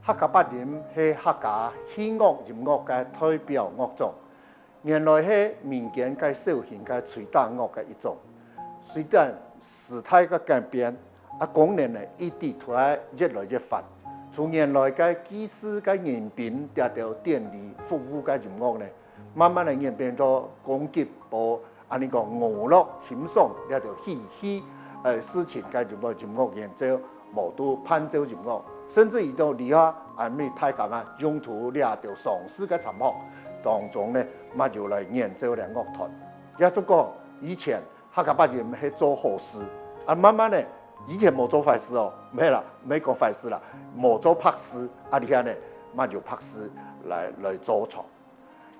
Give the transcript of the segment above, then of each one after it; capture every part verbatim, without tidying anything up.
客家八音係客家器樂音樂个代表樂種，原來係民間个小型个吹打樂个一種。隨等時代个改變，啊，功能呢一直在越來越發。從原來个祭祀个迎賓這兜典禮服務个音樂呢，慢慢个演變到供給和恁呢講娛樂欣賞這兜喜氣呃事情个音樂音樂演奏，無都伴奏音樂，甚至於到這下還未大家啊用途這兜喪事个場合當中呢，嘛有來演奏這樂團。也就講以前客家八音係做好事，啊，慢慢呢，以前無做壞事哦，毋係啦，毋係講壞事啦，無做白事，啊，這下呢，嘛有白事來來做場。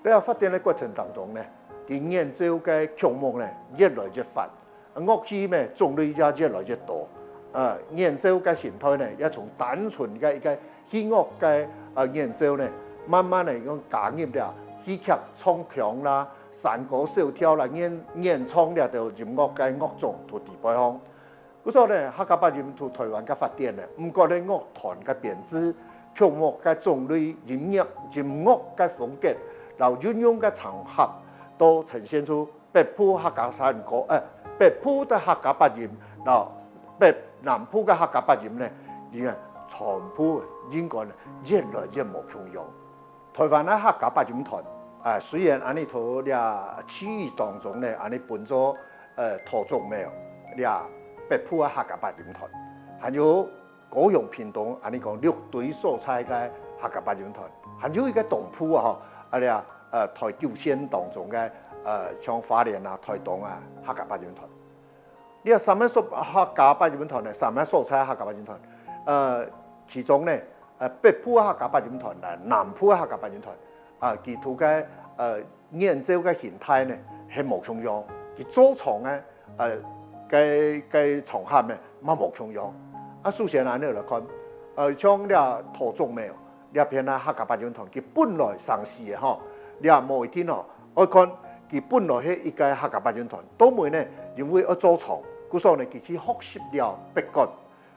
在發展个過程當中呢，佢演奏个曲目呢越來越闊，樂器呢種類也越來越多。呃，演奏个形態呢，也從單純个一个器樂个呃演奏呢，慢慢个用加入了戲曲、唱腔啦、山歌小調啦、演演唱這兜音樂个樂種在裡背項。 故所呢，客家八音在台灣个發展呢，毋管係樂團个編制、曲目个種類、音樂音樂个風格，摎運用个場合，都呈現出北部客家山歌，呃，北部个客家八音，摎北南部个客家八音呢，佢呢全部應該呢越來越無共樣。 台灣个客家八音團，啊，雖然恁呢在這區域當中呢，恁呢分做呃桃竹苗這北部个客家八音團，還有高雄屏東恁呢講六堆所在个客家八音團，還有一个東部啊吼，啊這呃台九線當中个呃像花蓮啊、台東啊客家八音團。 這三个所客家八音團呢，三个所在客家八音團，呃，其中呢，呃，北部个客家八音團啦，南部个客家八音團，啊，佢在个呃演奏个形態呢，係無共樣，佢做場个呃个个場合呢，嘛無共樣。啊，首先恁呢來看，呃，像這桃竹苗這片啊客家八音團，佢本來生事个吼，這無一定哦，愛看佢本來係一个客家八音團，到尾呢，因為愛做場，故所呢，佢去學習了北管。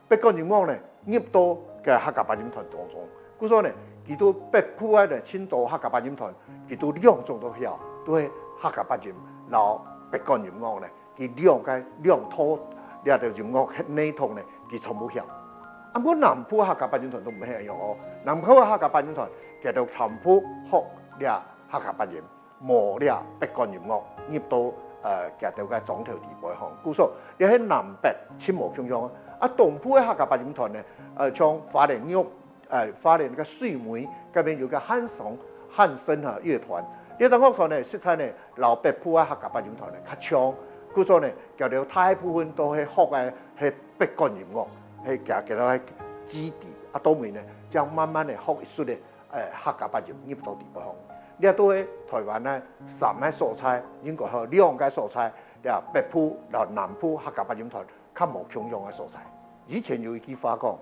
北管音樂呢，入到个客家八音團當中。故所呢，佢在北部个呢，盡多客家八音團，佢在兩種都曉，都係客家八音摎北管音樂呢，佢兩个兩套這兜音樂系統呢，佢全部曉。啊，毋過南部客家八音團都毋係恁樣哦，南部客家八音團，佢兜全部學這客家八音。 無這北管音樂入到呃佢兜个莊頭裡背項。故所這係南北盡無共樣啊。啊，東部个客家八音團呢，呃，像花蓮玉，呃，花蓮个水尾該片有个漢聲漢聲啊樂團，這隻樂團呢，實在呢，摎北部个客家八音團呢較像。故所呢，佢兜大部分都係學个係北管音樂，係佢佢兜个基底啊，到尾呢，正慢慢个學一出个 呃，客家八音入到裡背項。這都係台灣个三个所在，應該還有兩个所在，這北部摎南部客家八音團較無共樣个所在。以前有一句話講，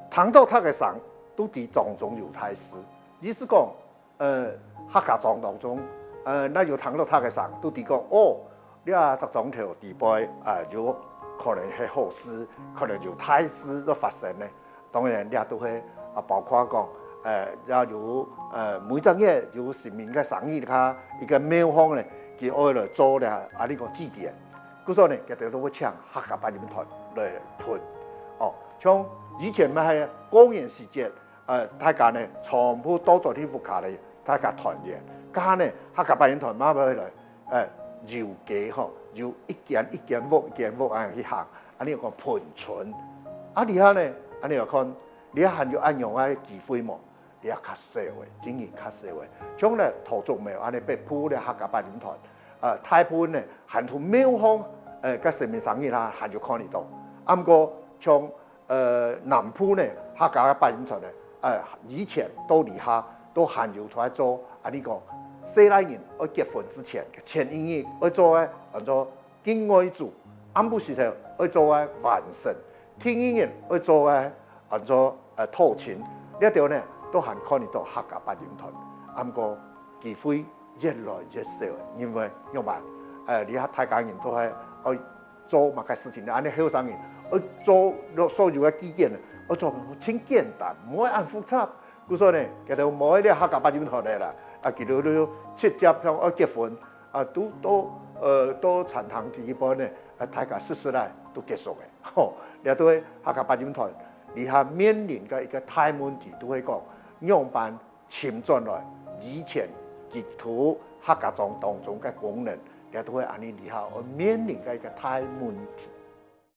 聽著笛仔聲，都知莊中有大事。意思講，呃，客家莊當中，呃，若有聽著笛仔聲，都知講，哦， 這隻莊頭裡背啊，有可能係好事，可能有大事要發生呢。當然，這都係啊，包括講，呃，也有呃，每隻月有神明个生日卡，一个廟方呢，佢愛來做這啊，這个祭典。故所呢，佢兜都會請客家八音團來伴。哦，像以前嘛係過年時節， 呃，大家呢，全部倒轉去屋下呢，大家團圓。該下呢，客家八音團嘛會來，呃，遊街吼，遊一間一間屋，一間屋恁樣去行，恁樣講伴春。啊，這下呢，恁樣來看，這下還有恁樣个機會無？這下較少欸，真經較少欸。像呢，桃竹苗恁樣北部个客家八音團，呃，大部分呢，還在廟方，呃，个神明生日啦，還有看得著。啊，毋過像 呃，南部呢，客家个八音團呢，呃，以前到這下都還有在做，恁樣講，細倈人愛結婚之前，前一日愛做个，安做敬愛祖，暗晡時頭愛做个還神，第二日愛做个，安做，呃，討親，這兜呢，都還看得著客家八音團。啊，毋過機會 越來越少，因為仰般？呃，這下大家人都係愛做麼个事情呢？恁樣後生人愛做所有个紀檢，愛做盡簡單，毋愛恁複雜。故所呢，佢兜無愛這客家八音團个啦，啊，佢兜就直接想愛結婚，啊，都到呃到餐廳第一杯呢，啊，大家食食來都結束个，吼，這都係客家八音團這下面臨个一個大問題，都係講仰般尋轉來以前佢兜客家莊當中个功能，這都係恁呢這下愛面臨个一個大問題。